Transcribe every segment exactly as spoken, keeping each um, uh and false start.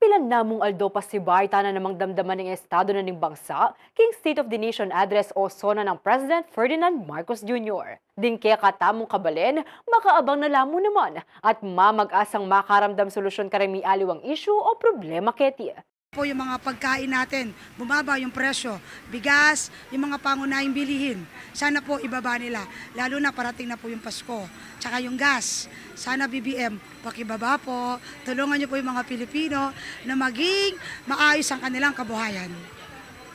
Pilan namung aldo pasibayu tana namang damdaman ing estado na ning bangsa king State of the Nation Address o SONA nang President Ferdinand Marcos Junior. Ding kekatamung kabalen, makaabang na la mu naman at mamag-asang makaramdam solusyon karing mialiwang issue o problema keti. Po yung mga pagkain natin, bumaba yung presyo, bigas, yung mga pangunahing bilihin. Sana po ibaba nila, lalo na parating na po yung Pasko, tsaka yung gas. Sana B B M, pakibaba po. Tulungan niyo po yung mga Pilipino na maging maayos ang kanilang kabuhayan.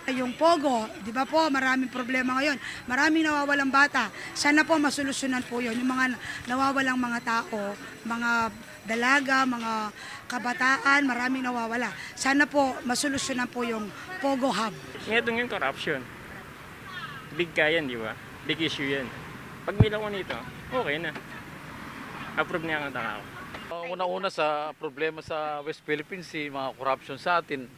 Yung pogo, di ba po, maraming problema ngayon. Maraming nawawalang bata. Sana po masolusyonan po yun. Yung mga nawawalang mga tao, mga dalaga, mga kabataan, maraming nawawala. Sana po masolusyonan po yung pogo hub. Ngitong yung corruption. Big ka yan, di ba? Big issue yan. Pag nila ko nito, okay na. Approve niya ang tao. Una-una sa problema sa West Philippines, si mga corruption sa atin,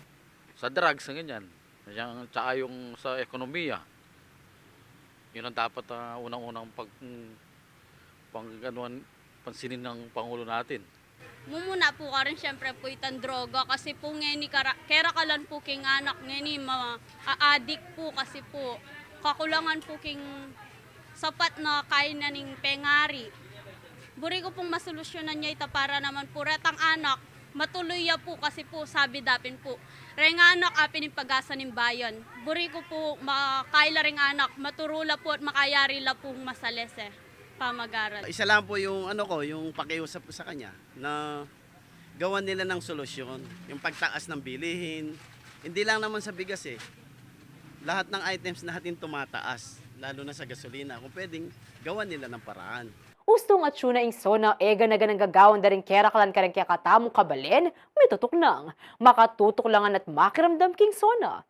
sa drugs, sa ganyan. Yan, tsaka yung sa ekonomiya. Yun ang dapat, ah, unang-unang pag-, pag-, anuan, pansinin ng Pangulo natin. Mumuna po karin, siyempre po, itang droga kasi po ngeni kara-, kerakalan po king anak ngeni ma-, a-addict po kasi po kakulangan po king sapat na kainan ning pengari. Buri ku pung masolusyonan ya ita para naman po retang anak, matuloy ya po kasi po sabi dapin po, reng anak a pin ing pag-asa ning bayan. Buri ku po makaila reng anak, maturu la po at makayari la pong masalese pamag-aral. Isa lang po yung ano ko, yung pakiusap ko sa kanya na gawan nila ng solusyon, yung pagtaas ng bilihin. Hindi lang naman sa bigas eh. Lahat ng items natin tumataas, lalo na sa gasolina. Kung pwedeng, gawan nila ng paraan. Ustung atsu na ing SONA, e gana-ganang gagawan da ring kerakalan kareng kekatamung kabalen, mitutuknang, makatutuklangan at makiramdam king SONA.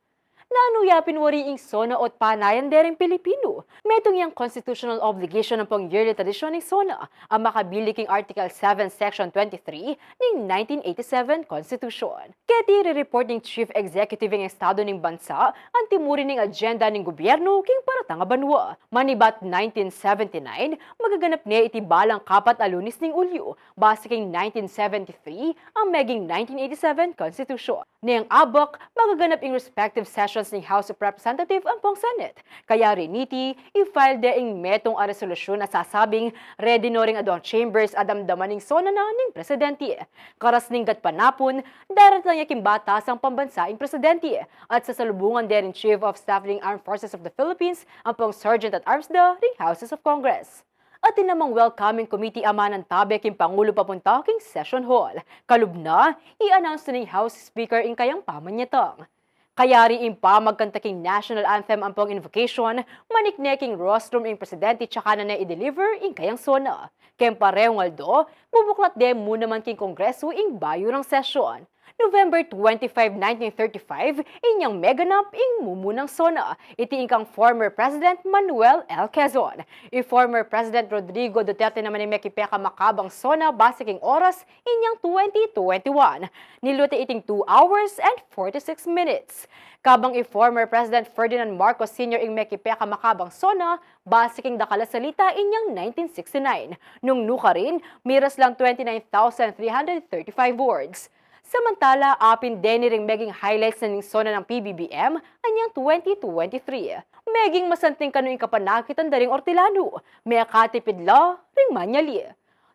Nanu ya pin wari ing SONA o't panayan da ring Pilipinu? Metung yang constitutional obligation ampong yearly tradisyon ning SONA, a makabili king Article seven, Section twenty-three ning nineteen eighty-seven Constitution. Keti re-report ning Chief Executive ing estado ning bansa, anti mu rin ing agenda ning gobyerno king paratang a banua. Manibat nineteen seventy-nine, magaganap ne iti balang kapat a Lunes ning Ulyu, base king nineteen seventy-three, a meging nineteen eighty-seven Constitution. Neng abak, magaganap ing respective sessions ning House of Representative ampong Senate. Kaya rin niti, i-file de ing metung a resolusyon a sasabing ready no ring aduang chambers a damdaman ing SONA na ning presidente. Karas ning gatpanapun, daratang ya king batasang pambansa ing presidente at sasalubungan de ring Chief of Staff ring Armed Forces of the Philippines ampong Sergeant at Arms da ring Houses of Congress. Atin namang welcoming committee a manantabe king Pangulo papunta king session hall. Kalub na, i-announce na ning House Speaker ing kayang pamanyatang. Kayari ing pamagkanta king national anthem ampong invocation, manikne king rostrum ing presidente tsaka na ne i-deliver ing kayang SONA. Keng parehung aldo, bubuklat de mu naman king Kongreso ing bayu rang sesyon. November twenty-five, nineteen thirty-five, inyang meganap ing mumunang SONA. Iti ing kang former President Manuel L. Quezon. I former President Rodrigo Duterte naman ing mekipekamakabang SONA base king oras inyang twenty twenty-one. Niluti iting two hours and forty-six minutes. Kabang i former President Ferdinand Marcos Senior ing mekipekamakabang SONA base king dakal a salita inyang nineteen sixty-nine. Nung nukarin, miras lang twenty-nine thousand three hundred thirty-five words. Samantala, apin deni ring meging highlights na ning SONA nang P B B M anyang twenty twenty-three. Meging masanting kanu ing kapanakitan da ring Ortilano, mekatipid la ring manyali.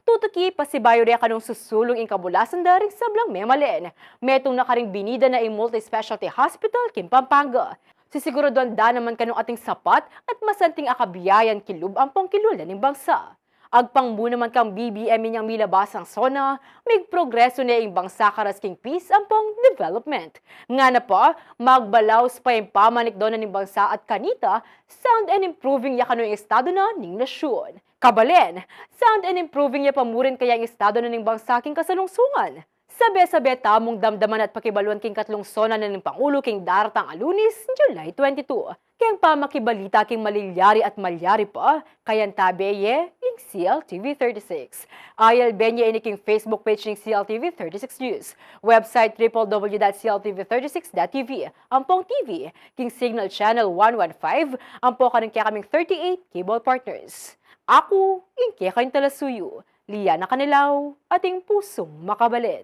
Tutuki, pasibayu re kanung susulung ing kabulasan da ring sablang memalen. Metung na karing binida na ing multi-specialty hospital king Pampanga. Sisiguraduan da naman kanung ating sapat at masanting a kabiayan kilub ampong kilula ning bangsa. Agpang mu naman kang B B M inyang milabasang SONA, migprogreso ne ing bangsa karas king peace ampong development. Ngana pa, magbalaus pa ing pamanikdo na ning bangsa at kanita, sound and improving ya kanu ing estado na ning nasyun. Kabalen, sound and improving ya pa mu rin kaya ing estado na ning bangsa king kasalungsungan. Sabe-sabe tamung damdaman at pakibaluan king katlung SONA na ning Pangulo king daratang a Lunes, July twenty-two. Keng pamakibalita king malilyari at malyari pa, kayantabe ye ing C L T V thirty-six. Ayalben ye ini king Facebook page ning C L T V thirty-six News, website triple W dot C L T V thirty-six dot T V, ampong T V, king Signal Channel one one five, ampo karing kekaming thirty-eight cable partners. Aku ing kekayung talasuyu, Liana Canilaw, ating pusung makabalen.